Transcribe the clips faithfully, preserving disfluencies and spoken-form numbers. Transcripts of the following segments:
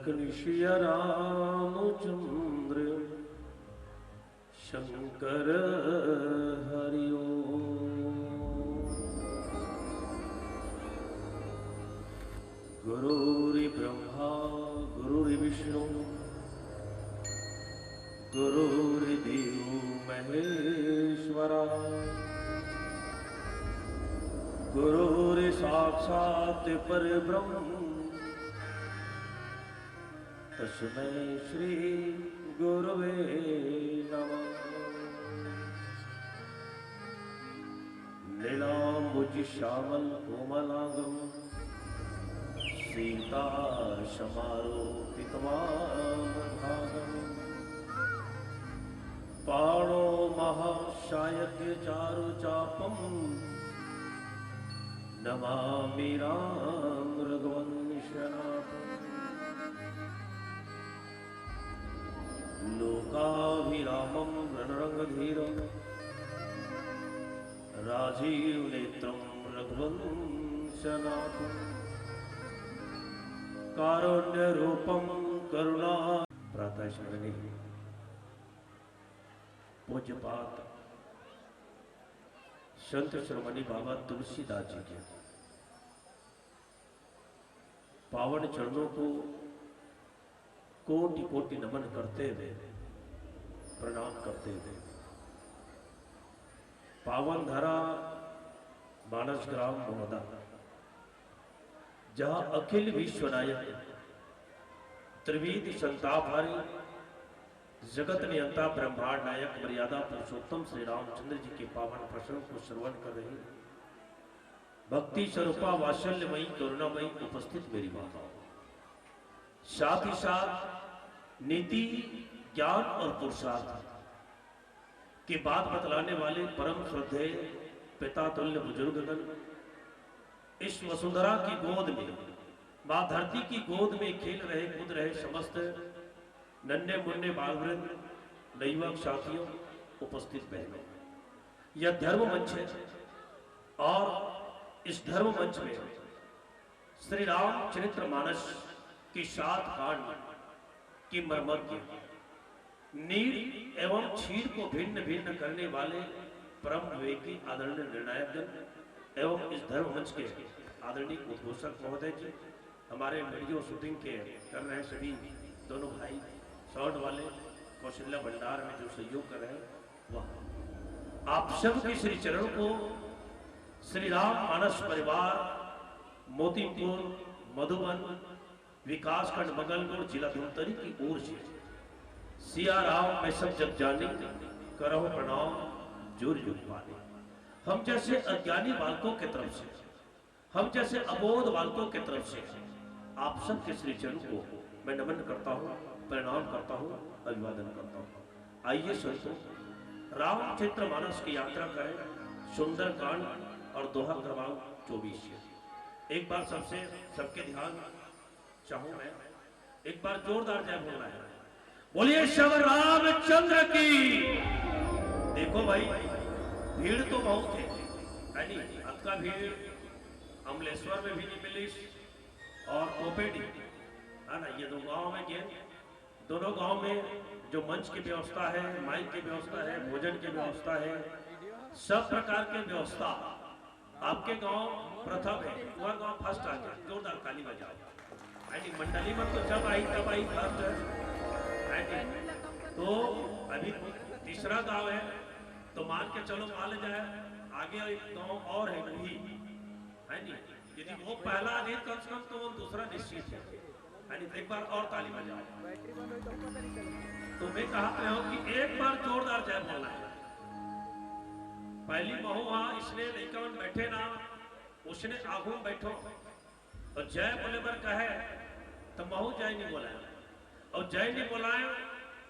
सिया रामचंद्र शंकर हरि ओम। गुरुर्ब्रह्मा गुरुर्विष्णु गुरुर्देव महेश्वरा। गुरुर्साक्षात् परब्रह्म तस्मै श्री गुरवे नमः। नीलांबुज श्यामल कोमलांगम सीता समारोपितवाम भागम। पाणो महाशायक चारु चापम नमामि राम रघुवंशनाथम। लोकाभिरामं रणरंगधीरं राजीवनेत्रं रघुवंशनाथं। कारुण्यरूपं करुणा प्रातः स्मरणी पूज्यपाद संत शिरोमणि बाबा तुलसीदास जी के पावन चरणों को कोटि कोटि नमन करते हुए, प्रणाम करते हुए, पावन धरा मानस ग्राम मोहदा, जहाँ अखिल विश्व नायक, त्रिविध संतापहारी, जगत नियंता, ब्रह्मांड नायक, मर्यादा पुरुषोत्तम श्री रामचंद्र जी के पावन प्रसंग को श्रवण कर रहे भक्ति स्वरूपा वात्सल्यमयी करुणामयी उपस्थित मेरी माताओं, साथ ही साथ नीति, ज्ञान और पुरुषार्थ की बात बतलाने वाले परम श्रद्धेय पिता तुल्य बुजुर्गगण, इस वसुंधरा की गोद में, माँ धरती की गोद में खेल रहे कूद रहे समस्त नन्हे मुन्ने बाल वृंद, नवयुवक साथियों, उपस्थित बहनों, यह धर्म मंच है और इस धर्म मंच में श्री रामचरित्र मानस के सात कांड के मर्मज्ञ, नीड़ एवं क्षीर को भिन्न भिन्न करने वाले परम विवेकी आदरणीय निर्णायक गण एवं इस धर्म मंच के आदरणीय उद्घोषक महोदय जी, हमारे वीडियो शूटिंग के कर रहे सभी दोनों भाई, साउंड वाले, कौशल्या भंडार में जो सहयोग कर रहे हैं, वह आप सब के श्री चरण को श्री राम मानस परिवार मोतीपुर मधुबन विकासखंड मंगलपुर जिला धमतरी की ओर से सिया राम मैं सब जग जानी, करहु प्रणाम जुर जुर पानी। हम जैसे अज्ञानी बालकों की तरफ से, हम जैसे अबोध बालकों की तरफ से आप सबके श्री चरण को मैं नमन करता हूँ, प्रणाम करता हूँ, अभिवादन करता हूँ। आइए संतों, रामचरित्र मानस की यात्रा करें, सुंदरकांड और दोहा क्रमांक चौबीस। एक बार सबसे, सबके ध्यान चाहूं मैं, एक बार जोरदार जय बोलना है। बोलिए श्री रामचंद्र की। देखो भाई, भीड़ तो बहुत है, है नी? अतका भीड़ अमलेश्वर में भी नहीं मिलिस और कोपेडी, है ना, ये दो गांव में गए, दोनों गांव में जो मंच की व्यवस्था है, माइक की व्यवस्था है, भोजन की व्यवस्था है, सब प्रकार की व्यवस्था आपके गांव प्रथम है, तुम्हारा गांव फर्स्ट आ गया, जोरदार ताली बजाओ। आई मीन, मंडली में तो जब आई तब आई फर्स्ट है, आई मीन, तो अभी तीसरा गांव है, तो मान के चलो, मान ले जाए, आगे एक गांव और है, वही, है नी? यदि वो पहला आ गई, कम से कम तो वो दूसरा निश्चित है। यानी एक बार और ताली बजाओ। तो मैं कहता हूँ कि एक बार जोरदार जय बोलना है। पहली महू हा, इसने लइका मन बैठे ना, उसने आगू में बैठो और जय बोले बर कहे, तो महू जय नहीं बोलाया, और जय नहीं बोलाया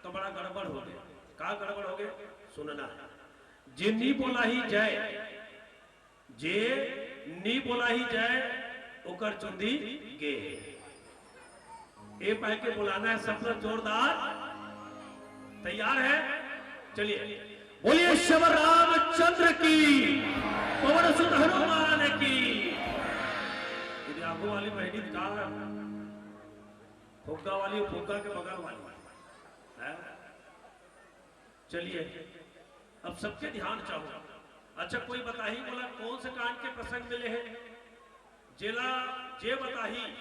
तो बड़ा गड़बड़ हो गया। का गड़बड़ हो गया, सुनना है। जे नहीं बोला ही जय, जे नी बोला ही जय, ओकर चुंदी गे। ए पाए के बुलाना है सबसे जोरदार। तैयार है? चलिए, बोलिए श्री रामचंद्र की, पवन सुत हनुमान की। यदि आगू वाली बहनी का फुग्गा वाली और फुग्गा के बगल वाली। हैं? चलिए, अब सबके ध्यान चाहूँ। अच्छा, कोई बताही मोला, कौन से कांड के प्रसंग मिले हैं? जेला जे बताही,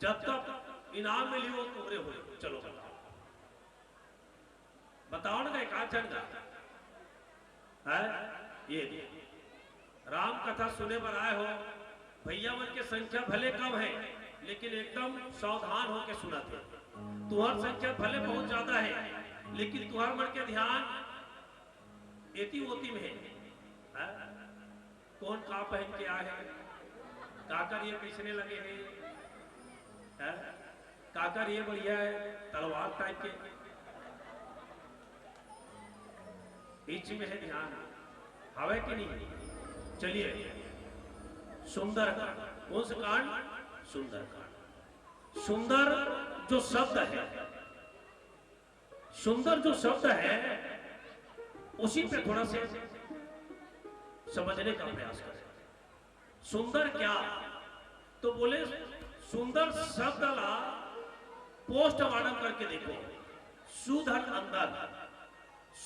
जब तक इनाम मिली, वो तोरे हो। चलो बताओ, बताओ ना, एक आध झन का। है ये दे। राम कथा सुने बर आए हो, भैया मन के संख्या भले कम है, लेकिन एकदम सावधान होके सुनत हे। तुहर संख्या भले बहुत ज्यादा है, लेकिन तुहर मन के ध्यान एती ओती में है। हैं? कौन का पहन के आए है, काकर ये पिछने लगे है, हैं? काकर ये बढ़िया है, तलवार टाइप के। बीच में है ध्यान, हवे कि नहीं? चलिए, सुंदरकांड। कौन सा कांड? सुंदरकांड। सुंदर जो शब्द है, सुंदर जो शब्द है, उसी पे थोड़ा सा समझने का प्रयास करें। सुंदर क्या? तो बोले, सुंदर शब्द ला पोस्टमार्टम करके देखो। सुधन अंदर,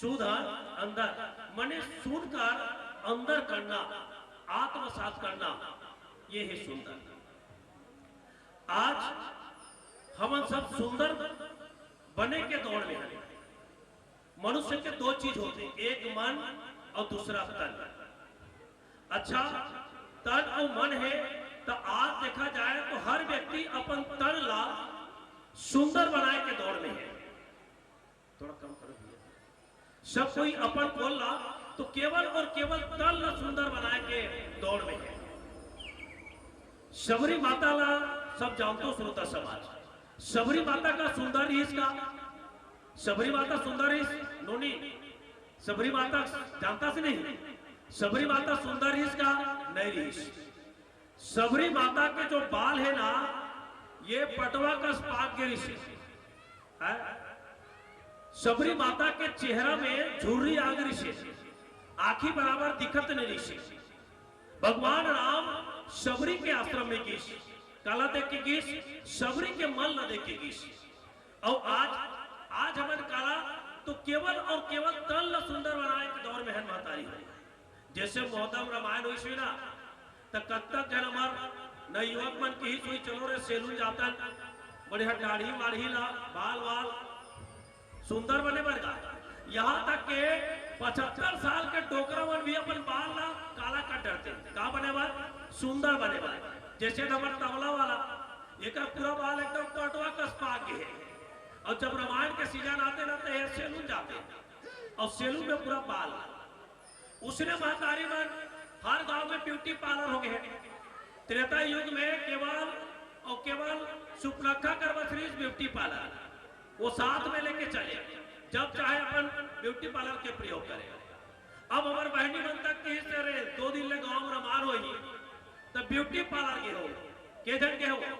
सुधन अंदर, माने सुनकर अंदर करना, आत्मसात करना, ये है सुंदर। आज हमन सब सुंदर बने के दौड़ में हैं। मनुष्य के दो चीज होथे, एक मन और दूसरा तन। अच्छा, तन और मन है, तो आज देखा जाए तो हर व्यक्ति अपन तन ला सुंदर बनाए के दौड़ में है। थोड़ा कम करो भैया। सब कोई अपन कोल ला तो केवल और केवल तन ला सुंदर बनाए के दौड़ में है। सबरी माता ला सब जानतो, श्रोता समाज, सबरी माता का सुंदर रिहिस का? सबरी माता सुंदर रिहिस, नोनी? सबरी माता जानता से नहीं? सबरी माता सुंदर रिहिस का? नहीं रिहिस। सबरी माता के जो बाल है ना, ये पटवा कस पाक गे रिहिस। हैं? सबरी माता के चेहरा में झुर्री आ गे रिहिस, आँखी बराबर दिखत नहीं रिहिस। भगवान राम सबरी के आश्रम में गिस, काला देख के गिस, सबरी के मन ला देख के गिस। और आज, आज हमन काला तो केवल और केवल तन ला सुंदर बनाए के दौड़ में हन महतारी हो। जैसे मोहतम रामायण होइस ना, त कतक झन हमर नवयुवक मन किहिस होही, "चलो रे, सैलून जातन, बढ़िया दाढ़ी वाढ़ी ला, बाल वाल सुंदर बने बर गा।" यहाँ तक के पचहत्तर साल के डोकरा मन भी अपन बाल ला काला कर डरथे। का बने बर? सुंदर बने बर। जैसे हमर तबला वाला, एकर पूरा बाल एकदम पटवा कस पाक गे हे। और जब रामायण के सीजन आथे ना, तो ये सैलून जाथे और सैलून में पूरा बाल। उसने महतारी मन हर गांव में ब्यूटी पार्लर हो गए हैं। त्रेता युग में केवल और केवल सुपनखा करवत रिहिस ब्यूटी पार्लर, वो साथ में लेके चले, जब चाहे अपन ब्यूटी पार्लर के प्रयोग करे। अब हमर बहिनी मन तक किहिस, "अरे, दो दिन ले गांव में रामायण होही, त ब्यूटी पार्लर गे हो, के झन गे हो?"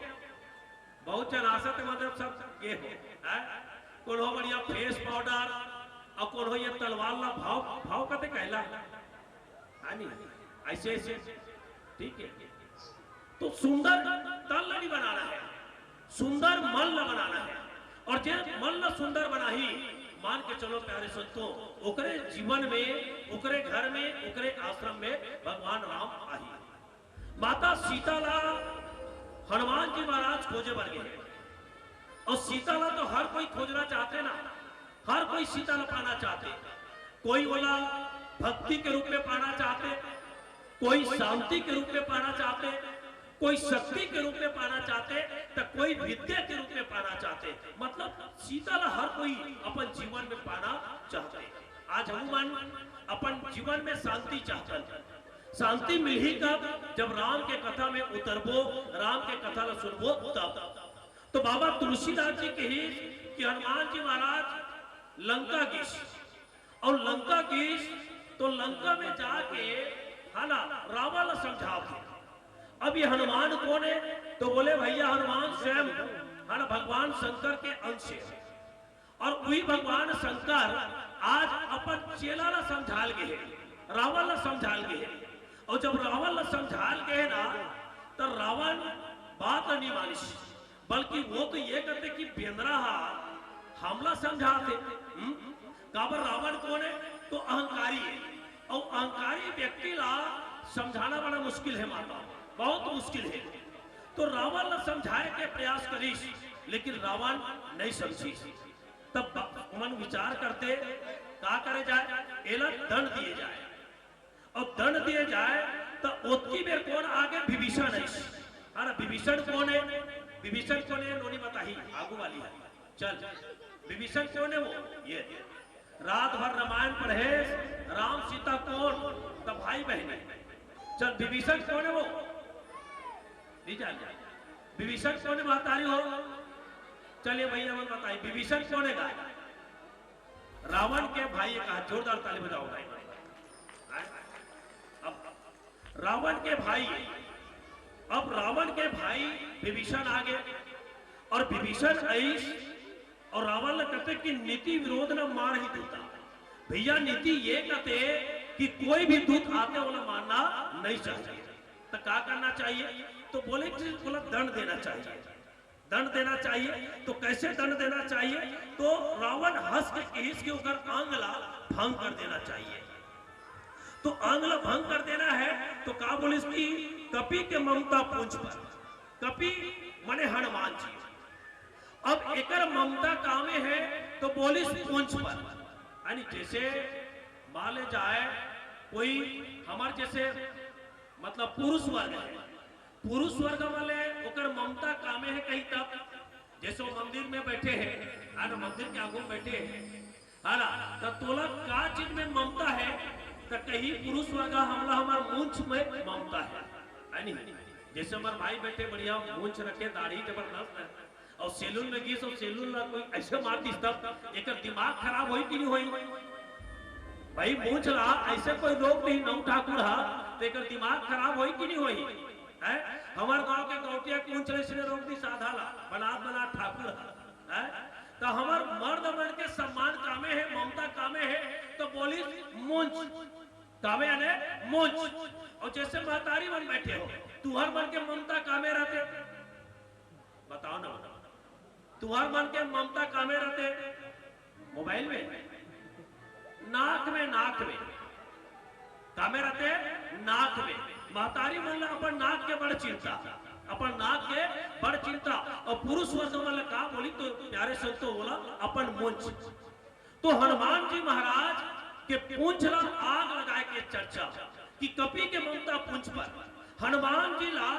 बहुत झन आसत, मतलब सब गे हो, हैं? कोनो बढ़िया फेस पाउडर, और कोनो ये तलवार ला भाव, भाव कते कहला, है नहीं? ऐसे, ऐसे, ठीक है। तो सुंदर तन ला नहीं बनाना है, सुंदर मन ला बनाना है। और जे मन ला सुंदर बनाही, मान के चलो प्यारे संतों, ओकरे जीवन में, ओकरे घर में, ओकरे आश्रम में भगवान राम आही। माता सीता ला हनुमान जी महाराज खोजे बर गे हे। और सीता ला तो हर कोई खोजना चाहते ना, हर कोई सीता ला पाना चाहते। कोई ओला भक्ति के रूप में पाना चाहते, कोई शांति के रूप में पाना चाहते, कोई शक्ति के रूप में पाना चाहते, तो कोई विद्या के रूप में पाना चाहते। मतलब सीता ला हर कोई अपन जीवन में पाना चाहते। आज हमन अपन जीवन में शांति चाहतन। शांति मिलही कब? जब राम के कथा में उतरबो, राम के कथा ला सुनबो तब। तो बाबा तुलसीदास जी कहिस कि हनुमान जी महाराज लंका गिस, और लंका गिस तो लंका में जाके, है ना, रावण ला समझावत हे। अब ये हनुमान कौन है? तो बोले, भैया, हनुमान स्वयं, है ना, भगवान शंकर के अंश है। और वही भगवान शंकर आज अपन चेला ला समझाल गे हे, रावण ला समझाल गे हे। और जब रावण ला समझाल गे हे ना, तो रावण बात ला नहीं मानिस। बल्कि वो तो ये कहते कि बेंदरा हा हमला समझाते। हम्म? काबर रावण कौन है? तो अहंकारी है। और अहंकारी व्यक्ति ला समझाना बड़ा मुश्किल है माता, बहुत मुश्किल है। तो रावण ला समझाए के प्रयास करिस, लेकिन रावण नहीं समझिस। तब ब- मन विचार करते, का करे जाए? एला दंड दिए जाए। और दंड दिए जाए तो ओतकी बेर कौन आगे? विभीषण है। अरे विभीषण कौन है? विभीषण कौन है? नोनी बताही, आगू वाली है। चल, विभीषण कौन है वो? ये रात भर रामायण पढ़े, राम सीता कौन? तो भाई बहने। चल, विभीषण कौन है वो? नहीं जान जाए। विभीषण कौन है? महतारी हो। चलिए भैया, मन बताइए, विभीषण कौन है? गाय रावण के भाई का जोरदार ताली बजाओ भाई। अब रावण के भाई, अब रावण के भाई विभीषण आ गए और विभीषण आइस और रावण ने कहते कि नीति विरोध न मारही दूता। भैया, नीति ये कहते कि कोई भी दूत आते, ओला मारना नहीं चाहिए। तो क्या करना चाहिए? तो बोले कि बोला, दंड देना चाहिए, दंड देना चाहिए। तो कैसे दंड देना चाहिए? तो रावण हंस के कहिस कि ओकर अंग ला भंग कर देना चाहिए। तो अंग ला भंग कर देना है तो का बोलिस कि कपि के ममता पूंछ पर। कपि मने हनुमान जी। अब एकर ममता कामे है तो बोलिस पूंछ पर। यानी जैसे मान ले जाए कोई हमार जैसे मतलब पुरुष वर्ग है, पुरुष वर्ग वाले ओकर ममता कामे है कहीं तब, जैसे वो मंदिर में बैठे हैं, है ना, मंदिर के आगू में बैठे हैं, है ना, तो तोला का चीज में ममता है? तो कहीं पुरुष वर्ग हमला हमार मूंछ में ममता है, है नहीं? जैसे हमारे भाई बैठे बढ़िया मूंछ रखे, दाढ़ी जबरदस्त है, और सैलून में गिस और सैलून ला कोई ऐसे मार दिस तब एकर दिमाग खराब होई कि नहीं होई? भाई मूंछ ला ऐसे कोई रोक दी नौ ठाकुर हा तो एकर दिमाग खराब होई कि नहीं होई? है, हमार गांव के गौटिया के मूंछ ला इसने रोक दी साधा ला, बनात बनात ठाकुर हा। है, तो हमार मर्द मन के सम्मान कामे है, ममता कामे है, तो बोलिस मूंछ। कामे यानी मूंछ। और जैसे महतारी मन बैठे हो, तुहर मन के ममता कामे रहते, बताओ ना, तुहर मन के ममता कामे रहते? मोबाइल में, नाक में, नाक में कामे रहते, नाक में। महतारी मन ला अपन नाक के बड़ चिंता, अपन नाक के बड़ चिंता। और पुरुष वर्ग मन ला का बोली तो प्यारे संतो बोला, अपन मूंछ। तो हनुमान जी महाराज के पूंछ ला आग लगाए के चर्चा कि कपि के ममता पूंछ पर। हनुमान जी ला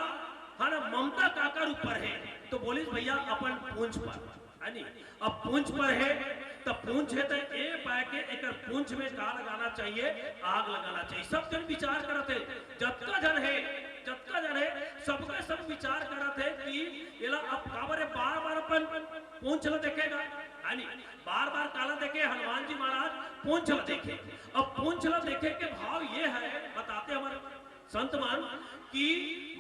हन ममता काकर ऊपर है तो बोलिस भैया अपन पूंछ पर, है नी? अब पूंछ पर है तो पूंछ है तो ए पाए के एकर पूंछ में का लगाना चाहिए? आग लगाना चाहिए। सब जन विचार करत है, जतका जन है, जतका जन है, सबके सब विचार करत है कि एला अब काबर है बार बार अपन पूंछ ला देखेगा, है नी? बार बार काला देखे हनुमान जी महाराज? पूंछ ला देखे। अब पूंछ ला देखे के भाव ये है, बताते हमारे संत मन कि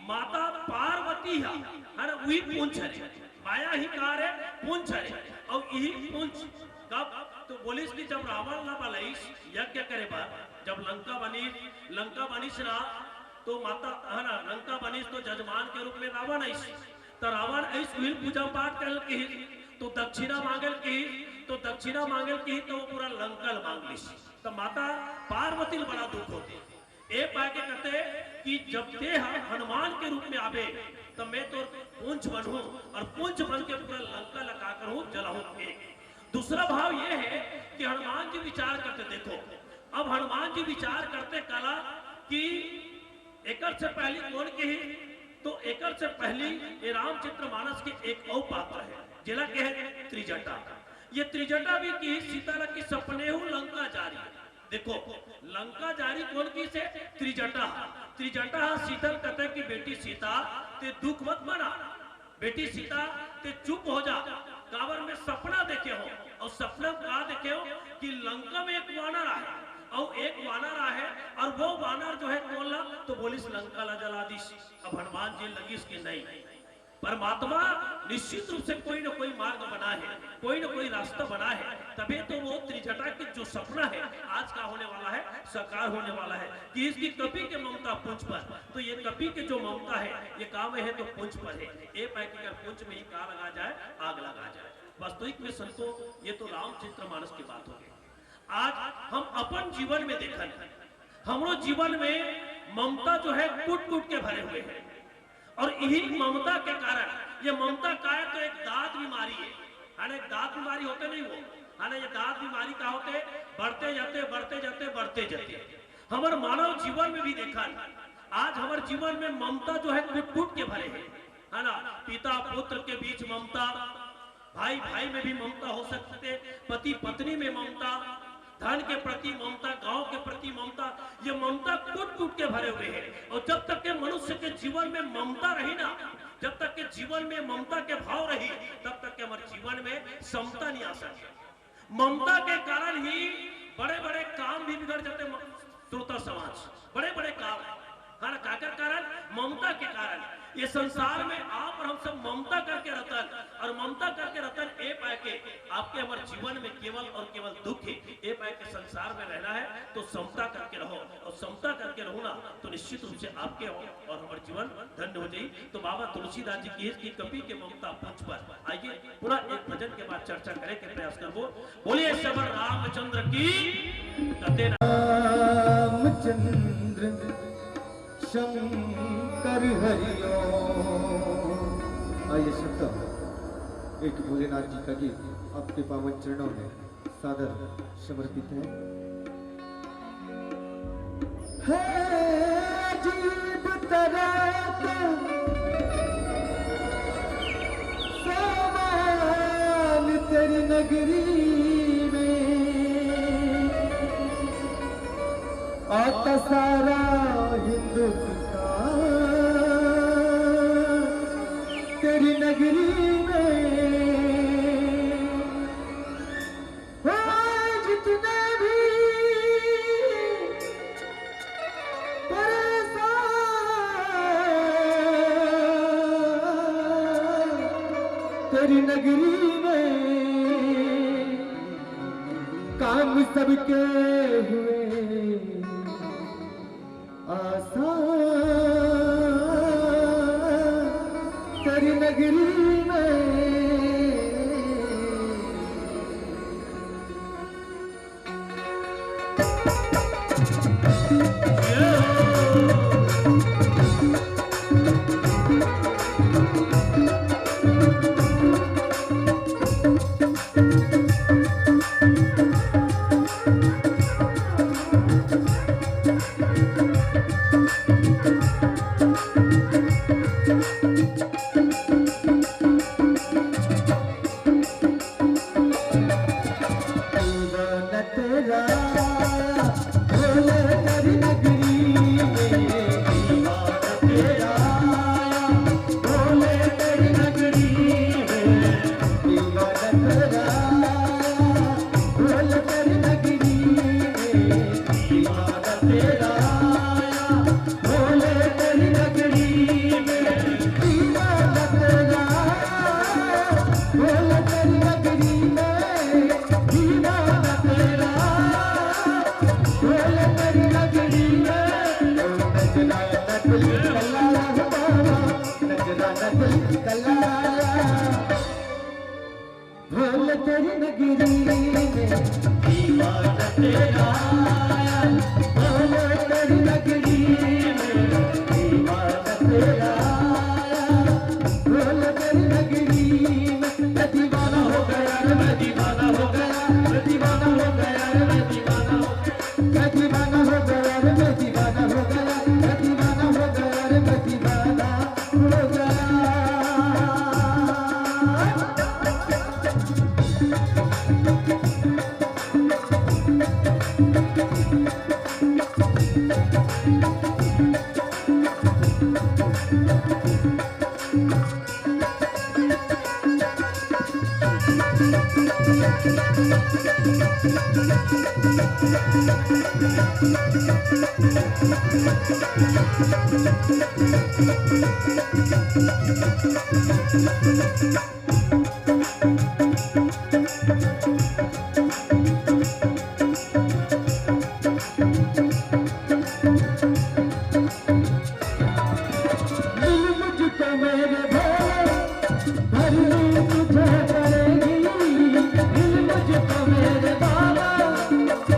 माता पार्वती हा, है ना, उही पूंछ हरे, माया ही कार है, पूंछ हरे। और यही पूंछ कब तो बोलिस कि जब रावण ला बलइस यज्ञ करे बर, जब लंका बनिस, लंका बनिस ना, तो माता, है ना, लंका बनिस तो जजमान के रूप में रावण आइस। तो रावण आइस, उही पूजा पाठ करल किहिस, तो दक्षिणा मांगल किहिस, तो दक्षिणा मांगल किहिस तो वो पूरा लंका ल मांग लिस। तो माता पार्वती ल बड़ा दुख होते, ए पाए के कहते कि जब ते ह हनुमान के रूप में आबे, तब मैं तोर पूंछ बनहूं और पूंछ बन के पूरा लंका ला का करहूं, जलाहूं। एक दूसरा भाव ये है कि हनुमान जी विचार करते, देखो, अब हनुमान जी विचार करते काला कि एकर से पहली कौन किही, तो एकर से पहली ये रामचरित मानस के एक और पात्र है, जेला कहे त्रिजटा। ये त्रिजटा भी किही सीता ला कि सपनेहू लंका जारी। देखो, लंका जारी कौन किहिसे? त्रिजटा। त्रिजटा हा सीता ल कहते कि बेटी सीता, ते दुख मत मना, बेटी सीता, ते चुप हो जा, काबर मैं सपना देखे हूं। और सपना का देखे हूं कि लंका में एक वानर आहे और एक वानर आहे, और वो वानर जो है कौन ला, तो बोलिस लंका ला जला दिस। अब हनुमान जी लगिस कि नहीं, परमात्मा निश्चित रूप से कोई ना कोई मार्ग बना है, कोई ना कोई रास्ता बना है, तभी तो वो त्रिजटा के जो सपना है आज का होने वाला है, साकार होने वाला है। कि इसकी कपि के ममता पुंज पर, तो ये कपि के जो ममता है ये का में है, तो पुंज पर है। ए पाए कि अगर पुंज में ही का लगा जाए, आग लगा जाए। वास्तविक में संतो, ये तो रामचरित मानस की बात हो गई। आज हम अपन जीवन में देखन, हमरो जीवन में ममता जो है कूट कूट के भरे हुए हैं। और यही ममता के कारण, ये ममता का है तो एक दांत बीमारी है, है ना? एक दांत बीमारी होते नहीं वो, है ना? ये दांत बीमारी का होते, बढ़ते जाते, बढ़ते जाते, बढ़ते जाते। हमारे मानव जीवन में भी देखा, आज हमारे जीवन में ममता जो है कूट कूट के भरे है, है ना? पिता पुत्र के बीच ममता, भाई भाई में भी ममता हो सकते, पति पत्नी में ममता, धन के प्रति ममता, गांव के प्रति ममता, ये ममता कूट कूट के भरे हुए हैं। और जब तक के मनुष्य के जीवन में ममता रही ना, जब तक के जीवन में ममता के भाव रही, तब तक के हमारे जीवन में समता नहीं आ सके। ममता के कारण ही बड़े बड़े काम भी बिगड़ जाते। म-, श्रोता समाज, बड़े बड़े काम, हर काकर कारण, ममता के कारण। ये संसार में आप और हम सब ममता करके रतन, और ममता करके रतन ए पाए के आपके हमारे जीवन में केवल और केवल दुख है। ए पाए के संसार में रहना है तो समता करके रहो, और समता करके रहो ना तो निश्चित रूप से आपके और हमारे जीवन धन्य हो जाई। तो बाबा तुलसीदास जी की इसकी कपि के ममता पुंज पर आइए, पूरा एक भजन के बाद चर्चा करे के प्रयास करबो। बोलिए सबर रामचंद्र की। कते रामचंद्र शंकर हरिओ। आइए श्रोता, एक भोलेनाथ जी का गीत आपके पावन चरणों में सादर समर्पित है। है अजीब तरह का सामान तेरी नगरी में, आता सारा हिंदुस्तान तेरी नगरी में। हो जितने भी परेशान तेरी नगरी में, काम सबके हुए आसान तेरी नगरी में। भोल तेरी नगरी में दीवाना तेरा आया, भोल तेरी नगरी में दीवाना तेरा आया, भोल तेरी नगरी में। मैं दीवाना हो गया रे, मैं दीवाना हो गया, मैं दीवाना हो गया रे, मैं दीवाना हो गया, मैं दीवाना हो गया रे, मैं दीवाना हो गया, मैं दीवाना हो गया रे, मैं दीवाना हो गया। मिल मुझको मेरे भोले, भरनी तुझे पड़ेगी। मिल मुझको मेरे बाबा,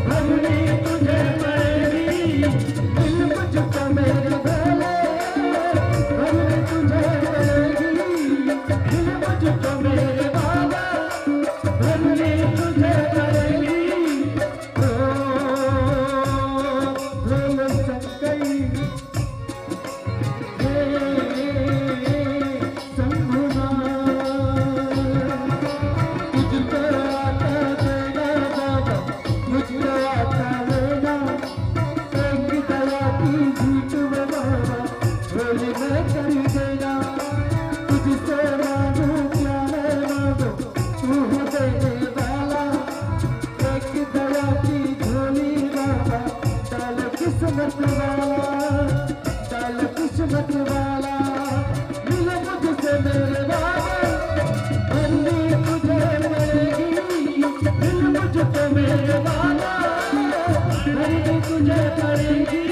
भरनी तुझे पड़ेगी। मिल मुझको मेरे भोले, भरनी तुझे पड़ेगी। मिल मुझको मेरे बाबा, भरनी तुझे पड़ेगी। ओ, भोले शंकर। हे शंभुनाथ, तुझको आता देना बाबा, मुझको आता लेना। एक दया की भीख में बाबा, झोली में कर देना। तुझसे मांगू क्या मैं मांगू, तू है देने वाला। एक दया की झोली बाबा, डाल किस्मत वाला, डाल किस्मत वाला। मिल मुझसे मेरे बाबा, भरनी तुझे पड़ेगी। मिल मुझसे मेरे बाबा, भरनी तुझे पड़ेगी।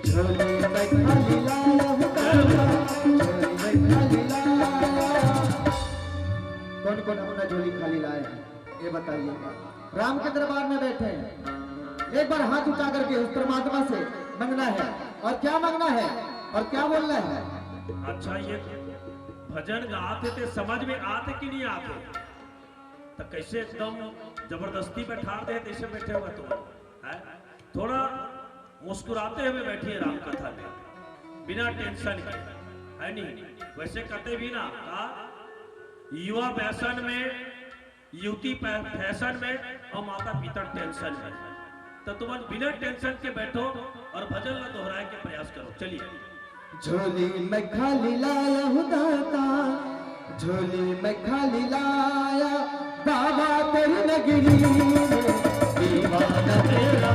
झोली में खाली लाया हूँ बाबा, झोली में खाली लाया। कौन कौन अपना झोली खाली लाए हैं, ये बताइए। राम के दरबार में बैठे हैं, एक बार हाथ उठा करके उस परमात्मा से मांगना है। और क्या मांगना है और क्या बोलना है? अच्छा, ये भजन गाते थे, समझ में आते कि नहीं आते? तो कैसे एकदम जबरदस्ती बैठा दे, कैसे बैठे हुए तुम, है? थोड़ा मुस्कुराते हुए बैठिए राम कथा में, बिना टेंशन के, है नहीं? वैसे कहते भी ना, का युवा फैशन में, युवती फै-, फैशन में और माता पिता टेंशन में। तो तुम बिना टेंशन के बैठो और भजन ला दोहराए के प्रयास करो। चलिए। झोली में खाली लाया हूँ दाता, झोली में खाली लाया, बाबा तेरी नगरी में दीवाना तेरा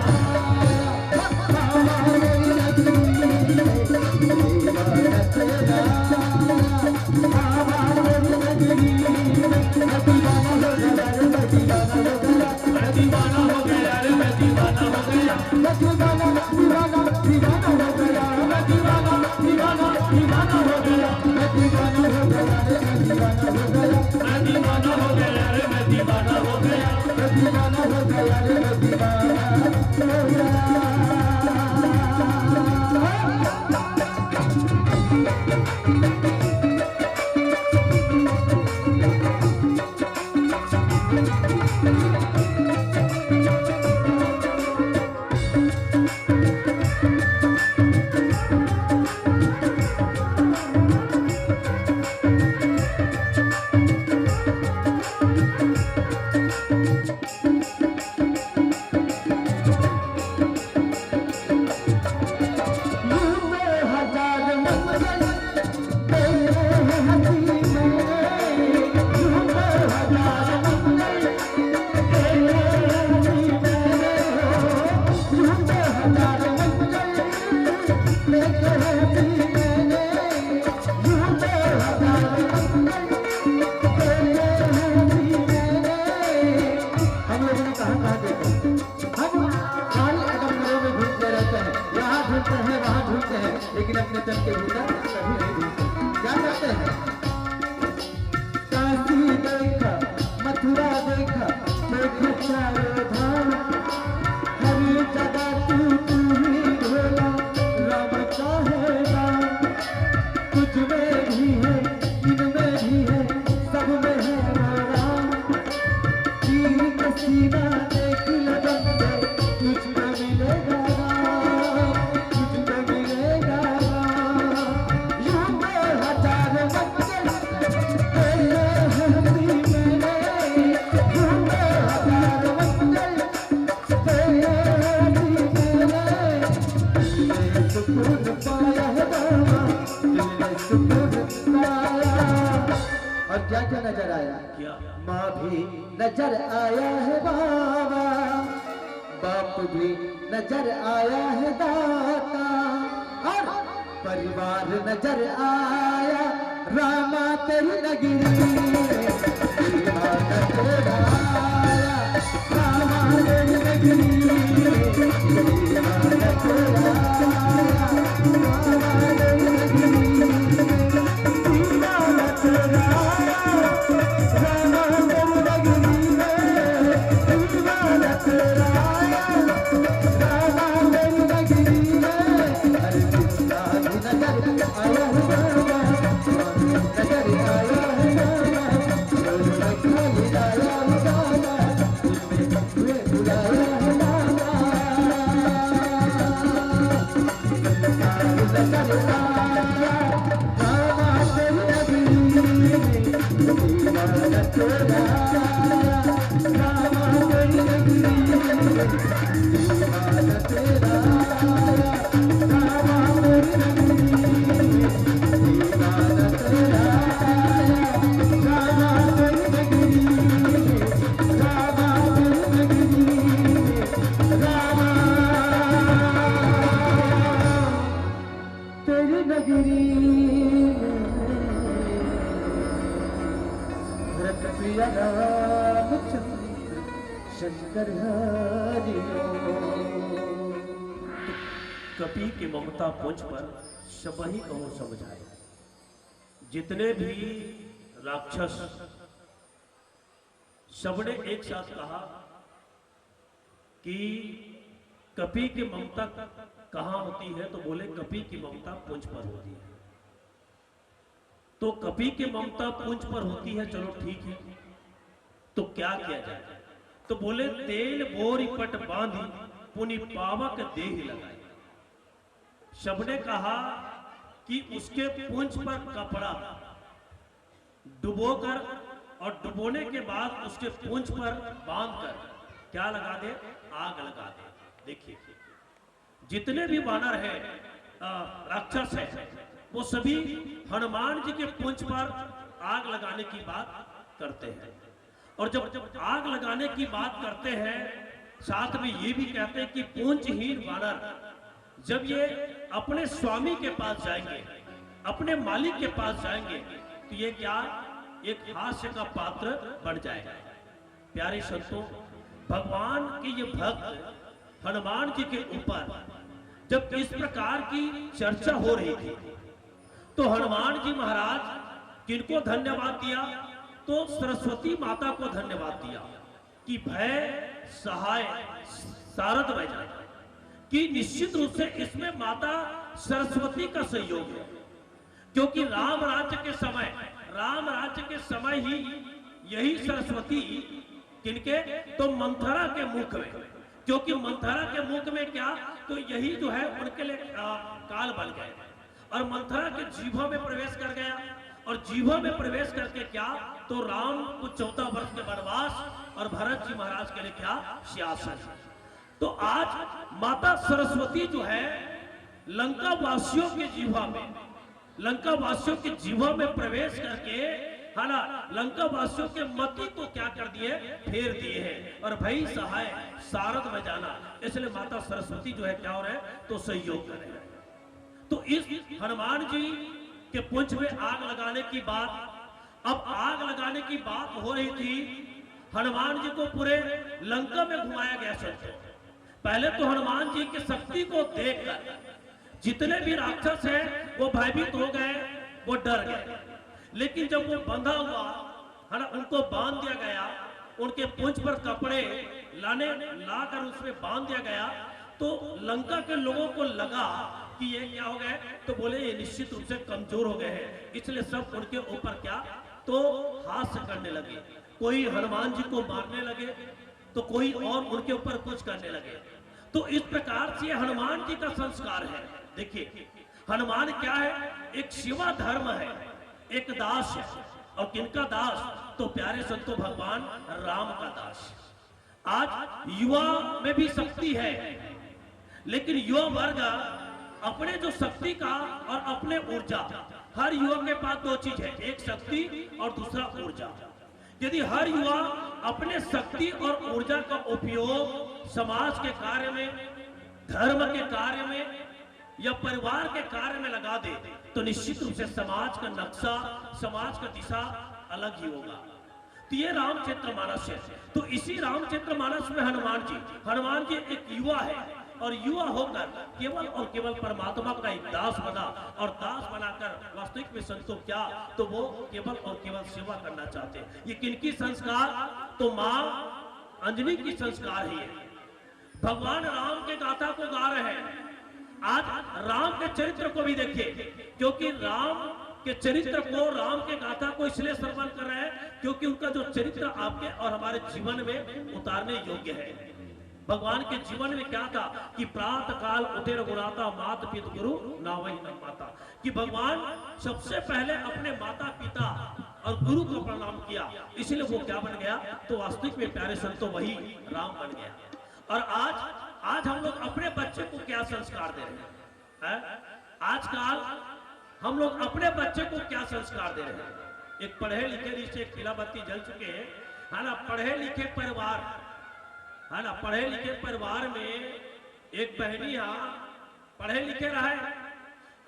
आया, बाबा तेरी नगरी में दीवाना तेरा आया, बाबा तेरी नगरी में मैं दीवाना हो गया रे, मैं दीवाना हो गया। मैं दीवाना हो गया रे, मैं दीवाना हो गया। मैं दीवाना, दीवाना, दीवाना हो गया। मैं दीवाना, दीवाना, दीवाना हो गया। मैं दीवाना हो गया रे, मैं दीवाना हो गया। मैं दीवाना हो गया रे, मैं दीवाना हो गया। मैं दीवाना हो गया रे, मैं दीवाना हो गया। हम लोगों ने कहाँ कहाँ देखा? हम सारी अगम नगरों में घूमते रहते हैं, यहाँ घूमते हैं, वहाँ घूमते हैं, लेकिन अपने तन के भीतर कभी नहीं घूमते। क्या करते हैं? काशी देखा, मथुरा देखा, देखा चारों धाम। हर जगह तू, तू ही भोला, राम का है नाम। तुझ में भी है, इनमें भी है, सब में है वो राम। चीर के सीना देख ले बंदे, तुझको मिलेगा राम, तुझको मिलेगा राम। यूं तो हजार मंजिल तेरे हस्ती मैंने, यूं तो हजार मंजिल तेरे हस्ती मैंने। दिल ने सुकून पाया है बाबा, दिल ने सुकून पाया। और क्या क्या नजर आया। क्या? माँ भी नजर आया है बाबा, बाप भी नजर आया है दाता, और परिवार नजर आया। रामा तेरी नगरी में, दीवाना तेरा आया। रामा तेरी नगरी में, दीवाना तेरा आया। रामा तेरी नगरी में, दीवाना तेरा आया। रामा तेरी नगरी में, दीवाना तेरा आया। रामा तेरी नगरी में, अरे कितना भी नजर आया हूँ बाबा, नजर आया हूँ बाबा, नजर आया हूँ बाबा, बुलाया हूँ बाबा। तेरी नगरी में भरत प्रिय रामचंद्र शंकर हरि ओम। कपि के ममता पुंज पर सबहि कहूँ समुझाए। जितने भी राक्षस, सबने एक साथ कहा कि कपि की ममता कहाँ होती है, तो बोले कपि की ममता पुंज पर होती है। तो कपि की ममता पुंज पर होती है, चलो ठीक है, तो क्या किया जाए? तो बोले तेल बोरी पट बांधी, पुनि पावक देहि लगाई। सबने कहा कि उसके पुंज पर कपड़ा डुबोकर और डुबोने के बाद उसके पुंज पर बांधकर क्या लगा दे? आग लगा दे। देखिए, जितने भी वानर हैं, अ, राक्षस हैं, वो सभी हनुमान जी के पुंज पर आग लगाने की बात करते हैं। और जब, जब आग लगाने की बात करते हैं, साथ में ये भी कहते हैं कि पुंजहीन वानर जब ये अपने स्वामी के पास जाएंगे, अपने मालिक के पास जाएंगे, तो ये क्या एक हास्य का पात्र बन जाएगा। प्यारे संतों, भगवान के ये भक्त हनुमान जी के ऊपर जब इस प्रकार की चर्चा हो रही थी, तो हनुमान जी महाराज किनको धन्यवाद दिया? तो सरस्वती माता को धन्यवाद दिया कि भय सहाय सारद भय जाना, कि निश्चित रूप से इसमें माता सरस्वती का सहयोग है, क्योंकि राम राज्य के समय, राम राज्य के समय ही यही सरस्वती किनके, तो मंथरा के मुख में, क्योंकि मंथरा के मुख में क्या, तो यही जो है उनके लिए, आ, काल बन गए और मंथरा के जीभा में प्रवेश कर गया। और जीभा में प्रवेश करके क्या, तो राम को चौदह वर्ष के वनवास और भरत जी महाराज के लिए क्या, सिंहासन। तो आज माता सरस्वती जो है लंका वासियों के जीभा में, लंका वासियों के जीभा में प्रवेश करके, है ना, लंका वासियों के मति को क्या कर दिए, फेर दिए हैं। और भई सहाय सारद भय जाना, इसलिए माता सरस्वती जो है क्या हो रहे हैं, तो सहयोग कर रहे हैं। तो इस हनुमान जी के पुंज में आग लगाने की बात, अब आग लगाने की बात हो रही थी, हनुमान जी को पूरे लंका में घुमाया गया संतों। पहले तो हनुमान जी की शक्ति को देखकर जितने भी राक्षस हैं वो भयभीत हो गए, वो डर गए। लेकिन जब वो बंधा हुआ, है ना, उनको बांध दिया गया, उनके पुंज पर कपड़े लाने, लाकर उसमें बांध दिया गया, तो लंका के लोगों को लगा कि ये क्या हो गए, तो बोले ये निश्चित रूप से कमजोर हो गए हैं, इसलिए सब उनके ऊपर क्या, तो हास्य करने लगे। कोई हनुमान जी को मारने लगे, तो कोई और उनके ऊपर कुछ करने लगे। तो इस प्रकार से हनुमान जी का संस्कार है। देखिए, हनुमान क्या है? एक सेवा धर्म है, एक दास है। और किनका दास? तो प्यारे संतों, भगवान राम का दास। आज युवा में भी शक्ति है, लेकिन युवा वर्ग अपने जो शक्ति का और अपने ऊर्जा, हर युवा के पास दो चीज है, एक शक्ति और दूसरा ऊर्जा। यदि हर युवा अपने शक्ति और ऊर्जा का उपयोग समाज के कार्य में, धर्म के कार्य में या परिवार के कार्य में लगा दे, तो निश्चित रूप से समाज का नक्शा, समाज का दिशा अलग ही होगा। तो ये रामचरितमानस है। तो इसी रामचरितमानस में हनुमान जी, हनुमान जी एक युवा है और युवा होकर केवल और केवल परमात्मा का एक दास बना और दास बनाकर वास्तविक में संतों क्या, तो वो केवल और केवल सेवा करना चाहते हैं। ये किनकी संस्कार? तो माँ अंजनी की संस्कार ही है। भगवान राम के गाथा को गा रहे हैं। आज राम के चरित्र को भी देखिए, क्योंकि राम के चरित्र को, राम के गाथा को इसलिए श्रवण कर रहे हैं क्योंकि उनका जो चरित्र आपके और हमारे जीवन में उतारने योग्य है। भगवान के जीवन में क्या था कि प्रातः काल उठे रघुनाथा, मात पित गुरु नावहि न माथा। कि भगवान सबसे पहले अपने माता पिता और गुरु को प्रणाम किया, इसलिए वो क्या बन गया? तो वास्तविक में प्यारे संतों, वही राम बन गया। और आज, आज हम लोग अपने बच्चे को क्या संस्कार दे रहे हैं, हैं? आजकल हम लोग अपने बच्चे को क्या संस्कार दे रहे हैं? एक पढ़े लिखे, जिससे एक पीला बत्ती जल चुके हैं, है ना, पढ़े लिखे परिवार, है ना, पढ़े लिखे परिवार में एक बहनी हा पढ़े लिखे रहे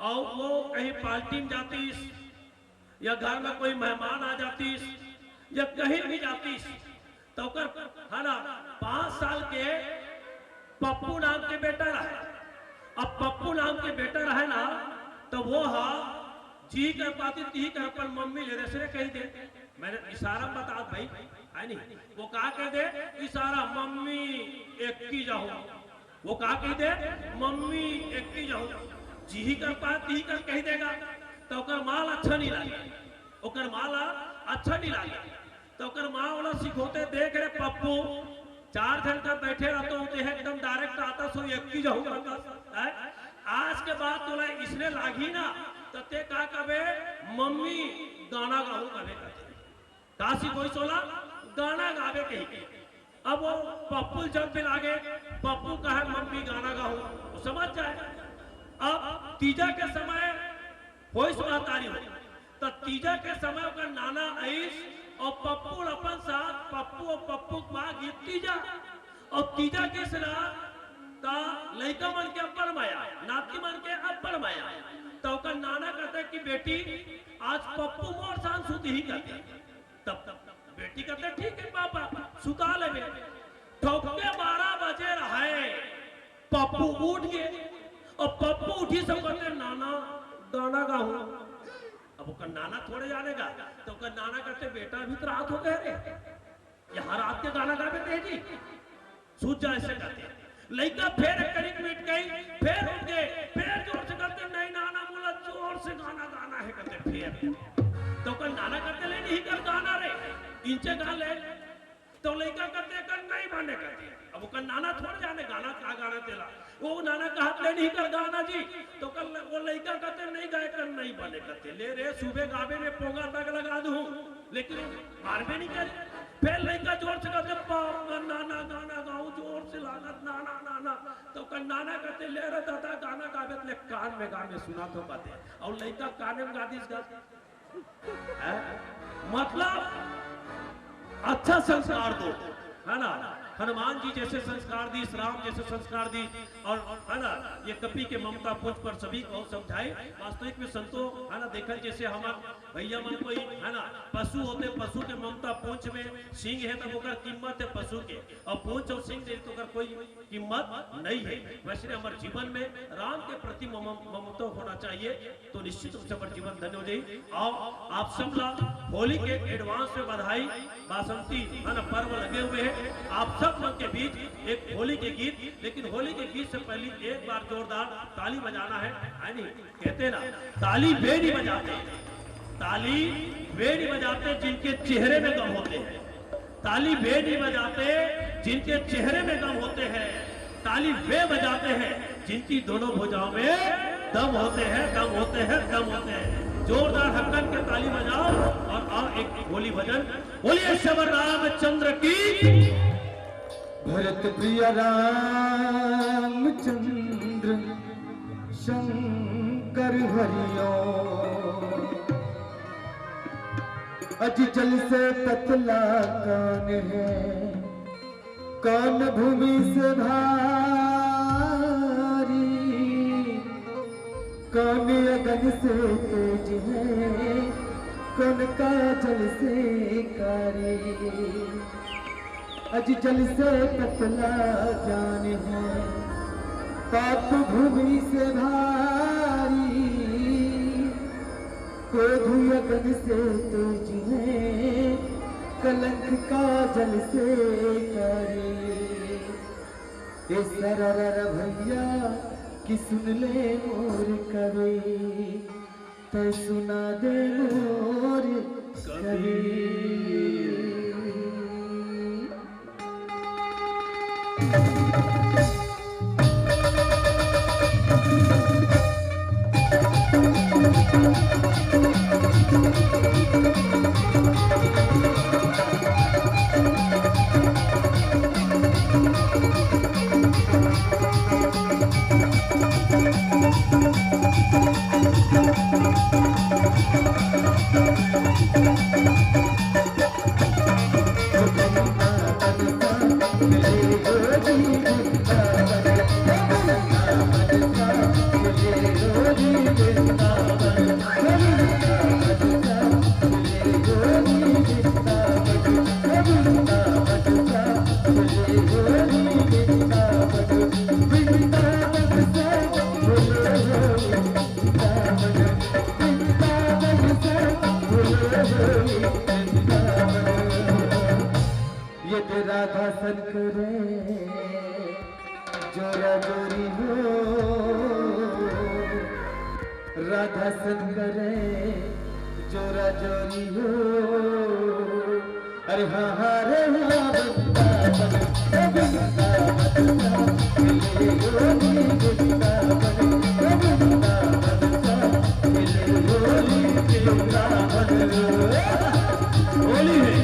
और वो कहीं पार्टी में जातीस या घर में कोई मेहमान आ जातीस या कहीं भी जातीस, तो ओकर, है ना, पाँच साल के पप्पू नाम के बेटा रहे। अब पप्पू नाम के बेटा रहे ना, तो वो हा जी कर पाती, ती कर अपन मम्मी ले दे, कही दे। मैंने इशारा में बता भाई, है नहीं? वो का कह दे? इशारा, "मम्मी, एक की जाहूं।" वो का कह दे? "मम्मी, एक की जाहूं।" जी ही कर पाती, ही कर कह देगा, तो ओकर माल अच्छा नहीं लागे, ओकर माल अच्छा नहीं लागे। तो ओकर माँ वाला सिखोते देख रहे, "पप्पू, चार झन का बैठे रहता हूँ, तो एकदम डायरेक्ट आता सो एक की जाहूं करता है। आज के बाद तोला इसने लागी ना, तो ते का कबे? मम्मी, गाना गाहूं कबे।" कहते काशी कोई सोला गाना गावे कही के। अब वो पप्पू जब भी लागे, पप्पू कहे, "मम्मी, गाना गाहूं", वो समझ जाए। अब तीजा के समय होइस महतारी हो, त तीजा के समय ओकर नाना आइस और पप्पू अपन साथ, पप्पू और पप्पू के माँ गीत तीजा, और तीजा के सला त लइका मन के अब्बड़ मया, नाती मन के अब्बड़ मया। त ओकर नाना कहते कि, "बेटी, आज पप्पू मोर संग सुतही," कहते। तब बेटी कहते, "ठीक है पापा, सुता लेबे।" ठोक के बारह बजे रहे, पप्पू उठ गए और पप्पू उठी सब कहते, "नाना, गाना गाहूं।" अब ओकर नाना थोड़े जानेगा, तो ओकर नाना कहते, "बेटा, अभी तो रात हो गए रे, यहाँ रात के गाना गाबे तेजी, सूत जा," ऐसे कहते। लइका फेर करीब मिट गई, फेर उठ गए, फेर जोर से कहते, "नहीं नाना, मोला जोर से गाना गाना है," कहते फेर। तो ओकर नाना कहते, "ले नहीं कर गाना रे, इंचे गा ले।" तो लइका कहते, "कर नहीं बने," कहते। अब ओकर नाना थोड़े जाने गाना का गाना तेला। वो नाना कहत, "ले नहीं कर गाना जी।" तो कल वो लइका कहते, "नहीं गाए कर नहीं बने," कहते। "ले रे, सुबह गाबे में पोंगा तक लगा दूं, लेकिन मारबे नहीं करे।" फिर लइका जोर से कहते, "पापा, नाना, गाना गाऊं जोर से लागत, नाना, नाना।" तो ओकर नाना कहते, "ले रे दादा, गाना गाबे त ले कान में गा, में सुना तो बाते।" और लइका कान में गा दिस गा। हैं? मतलब अच्छा संस्कार दो, है ना? हनुमान जी जैसे संस्कार दीस, राम जैसे संस्कार दीस, और, है ना, ये कपि के ममता पुंज पर सभी को समझाए। वास्तविक में संतो, है ना, देखल जैसे हमर भैया मन कोई, है ना, पशु होते, पशु के ममता पुंज में सींग है, तब ओकर कीमत है पशु के, और पुंज और सींग नहीं तो ओकर कोई कीमत नहीं है। वैसे हमारे जीवन में राम के प्रति मम-, ममत्व होना चाहिए, तो निश्चित रूप से हमारा जीवन धन्य हो जाए। और आप सब ला होली के एडवांस में बधाई, बासंती, है ना, पर्व लगे हुए हैं। आप सब मन के बीच एक होली के गीत, लेकिन होली के गीत से पहले एक बार जोरदार ताली बजाना है, है नहीं? कहते ना, ताली वे नहीं बजाते, ताली वे नहीं बजाते जिनके चेहरे में गम होते हैं। ताली वे नहीं बजाते जिनके चेहरे में गम होते हैं, ताली वे बजाते हैं जिनकी दोनों भुजाओं में दम होते हैं, दम होते हैं, दम होते हैं। जोरदार हक्कन के ताली बजाओ और आओ एक होली भजन। बोलिए श्री रामचंद्र की। भरत प्रिय रामचंद्र शंकर हरिओ। अज जल से पतला कौन है, कौन भूमि से भारी, कौन अगन से तेज है, कौन काजल से कारी। अज जल से पतला ज्ञान है, पाप भूमि से भारी। क्रोध अगन से तेज है, कलंक काजल से कारी। ए सररर भैया कि सुन ले मोर कवि, तै सुना दे मोर कवि। ये तो राधा सन करे जोरा जोरी हो, राधा सन करे जोरा जोरी हो। अरे हाँ हाँ रे हाँ, वृंदावन, ओ वृंदावन, मिले गोरी वृंदावन, ओ वृंदावन, मिले गोरी वृंदावन। होली है।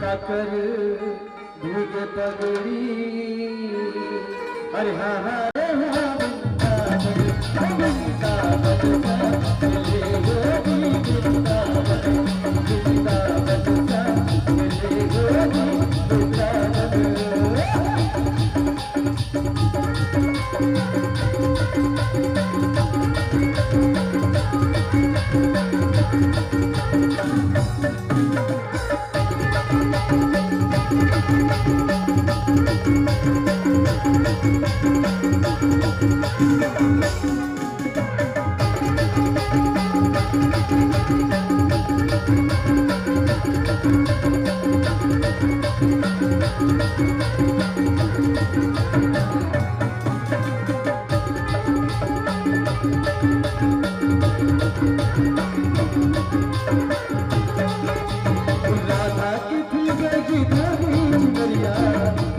काकर भीगे पगड़ी। अरे हाँ, हाँ, रे हाँ, वृंदावन, ओ वृंदावन, चले गोरी वृंदावन, वृंदावन, चले गोरी वृंदावन। राधा के भीगे धानी चुनरिया,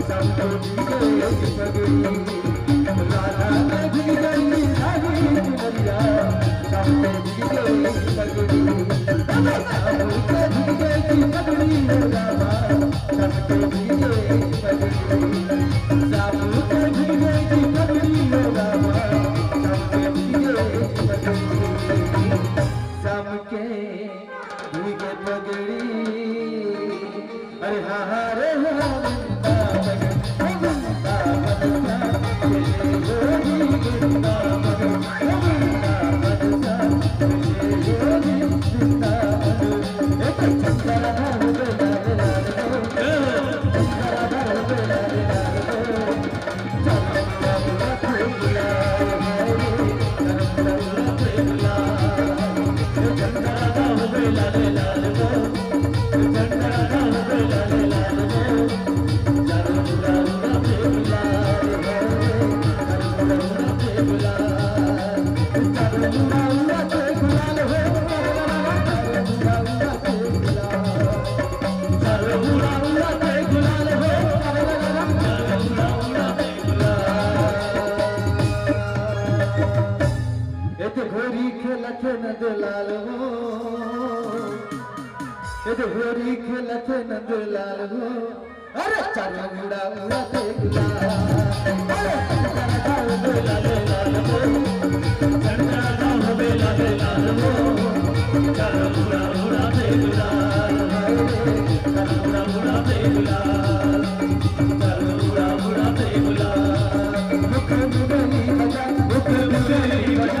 सब तो भीगे पगड़ी। राधा के भीगे धानी चुनरिया, सब तो भीगे पगड़ी। सब तो भीगे पगड़ी हो रामा, सब तो भीगे पगड़ी। सब तो भीगे पगड़ी हो रामा, सब तो भीगे पगड़ी। सबके भीगे पगड़ी। लाल हो, ए दे होरी खेलत नंद लाल हो। अरे चारों मुड़ा उड़ा दे गुलाल। अरे चंद्रा जाओ बेला ले लाल हो, चंद्रा जाओ बेला ले लाल हो। चारों मुड़ा उड़ा दे गुलाल। अरे चारों मुड़ा उड़ा दे गुलाल। चारों मुड़ा उड़ा दे गुलाल। मुख मुरली बजा, मुख मुरली बजा।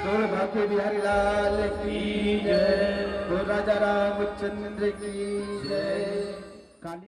बोल भाग्य बिहारी लाल की जय, बोल राजा रामचंद्र की जय।